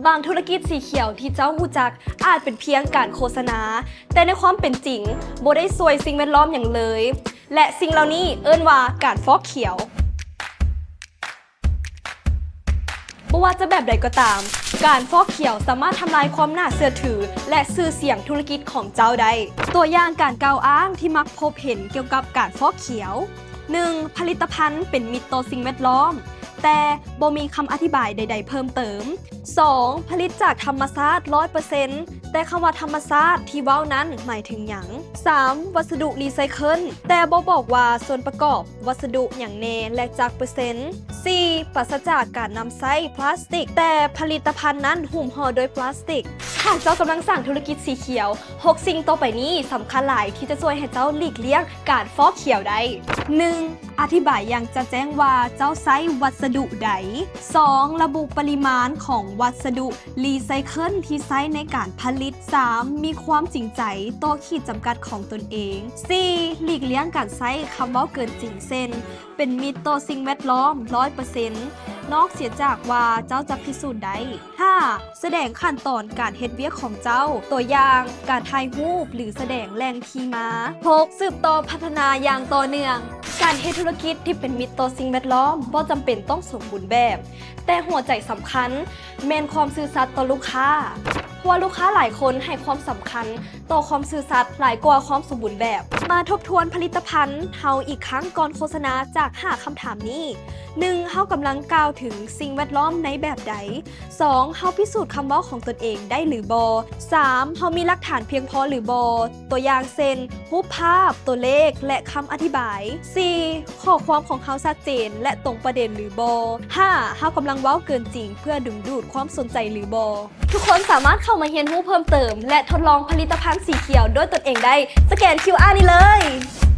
ບາງທຸລະກິດສີຂຽວທີ່ເຈົ້າຮູ້ຈັກອາດເປັນພຽງການໂຄສະນາ, ແຕ່ໃນຄວາມເປັນຈິງບໍ່ໄດ້ຊ່ວຍສິ່ງແວດລ້ອມຫຍັງເລີຍ ແລະ ສິ່ງເຫຼົ່ານີ້ເອີ້ນວ່າການຟອກຂຽວ. ບໍ່ວ່າຈະແບບໃດກໍຕາມ, ການຟອກຂຽວສາມາດທຳລາຍຄວາມໜ້າເຊື່ອຖື ແລະ ຊື່ສຽງທຸລະກິດຂອງເຈົ້າໄດ້. ຕົວຢ່າງການກ່າວອ້າງທີ່ມັກພົບເຫັນກ່ຽວກັບການຟອກຂຽວ, ໜຶ່ງ ຜະລິດຕະພັນເປັນມິດຕໍ່ສິ່ງແວດລ້ອມ, ແຕ່ບໍ່ມີຄຳອະທິບາຍໃດໆເພີ່ມເຕີມ. ສອງ ຜະລິດຈາກທຳມະຊາດຮ້ອຍເປີເຊັນ, ແຕ່ຄຳວ່າທຳມະຊາດທີ່ເວົ້ານັ້ນໝາຍເຖິງຫຍັງ? ສາມ ວັດສະດຸຣີໄຊເຄິນ, ແຕ່ບໍ່ບອກວ່າສ່ວນປະກອບວັດສະດຸຫຍັງແນ່ ແລະ ຈັກເປີເຊັນ? ສີ່ ປາສະຈາກການນຳໃຊ້ພລາສຕິກ, ແຕ່ຜະລິດຕະພັນນັ້ນຫຸ້ມຫໍ່ໂດຍພລາສຕິກ. ຫາກເຈົ້າກຳລັງສ້າງທຸລະກິດສີຂຽວ, ຫົກສິ່ງຕໍ່ໄປນີ້ສຳຄັນຫຼາຍທີ່ຈະຊ່ວຍໃຫ້ເຈົ້າຫຼີກລ່ຽງການຟອກຂຽວໄດ້. ໜຶ່ງ ອະທິບາຍຢ່າງຈະແຈ້ງວ່າເຈົ້າໃຊ້ວັດສະດຸໃດ. ສອງ ລະບຸປະລິມານຂອງວັດສະດຸຣີໄຊເຄິນທີ່ໃຊ້ໃນການຜະລິດ. ສາມ ມີຄວາມຈິງໃຈຕໍ່ຂີດຈຳກັດຂອງຕົນເອງ. ສີ່ ຫຼີກລ່ຽງການໃຊ້ຄຳເວົ້າເກີນຈິງ ເຊັ່ນ ເປັນມິດຕໍ່ສິ່ງແວດລ້ອມຮ້ອຍເປີເຊັນ ນອກເສຍຈາກວ່າເຈົ້າຈະພິສູດໄດ້. ຫ້າ ສະແດງຂັ້ນຕອນການເຮັດວຽກຂອງເຈົ້າ, ຕົວຢ່າງ, ການຖ່າຍຮູບ ຫຼື ສະແດງແຫຼ່ງທີ່ມາ. ຫົກ ສືບຕໍ່ພັດທະນາຢ່າງຕໍ່ເນື່ອງ. ການເຮັດທຸລະກິດທີ່ເປັນມິດຕໍ່ສິ່ງແວດລ້ອມບໍ່ຈຳເປັນຕ້ອງສົມບູນແບບ, ແຕ່ຫົວໃຈສຳຄັນແມ່ນຄວາມຊື່ສັດຕໍ່ລູກຄ້າ, ເພາະວ່າລູກຄ້າຫຼາຍຄົນໃຫ້ຄວາມສຳຄັນຕໍ່ຄວາມຊື່ສັດຫຼາຍກວ່າຄວາມສົມບູນແບບ. ມາທົບທວນຜະລິດຕະພັນເຮົາອີກຄັ້ງກ່ອນໂຄສະນາຈາກຫ້າຄຳຖາມນີ້. ໜຶ່ງ ເຮົາກຳລັງກ່າວເຖິງສິ່ງແວດລ້ອມໃນແບບໃດ? ສອງ ເຮົາພິສູດຄຳເວົ້າຂອງຕົນເອງໄດ້ຫຼືບໍ່? ສາມ ເຮົາມີຫຼັກຖານພຽງພໍຫຼືບໍ່? ຕົວຢ່າງເຊັ່ນ ຮູບພາບ, ຕົວເລກ ແລະ ຄຳອະທິບາຍ. ສີ່ ຂໍ້ຄວາມຂອງເຮົາຊັດເຈນ ແລະ ຕົງປະເດັນຫຼືບໍ່? ຫ້າ ເຮົາກຳລັງເວົ້າເກີນຈິງເພື່ອດຶງດູດຄວາມສົນໃຈຫຼືບໍ່? ທຸກຄົນສາມາດເຂົ້າມາຮຽນຮູ້ເພີ່ມເຕີມ ແລະ ທົດລອງຜະລິດຕະພັນສີຂຽວດ້ວຍຕົນເອງໄດ້. ສະແກນຄິວອານີ້ເລີຍ.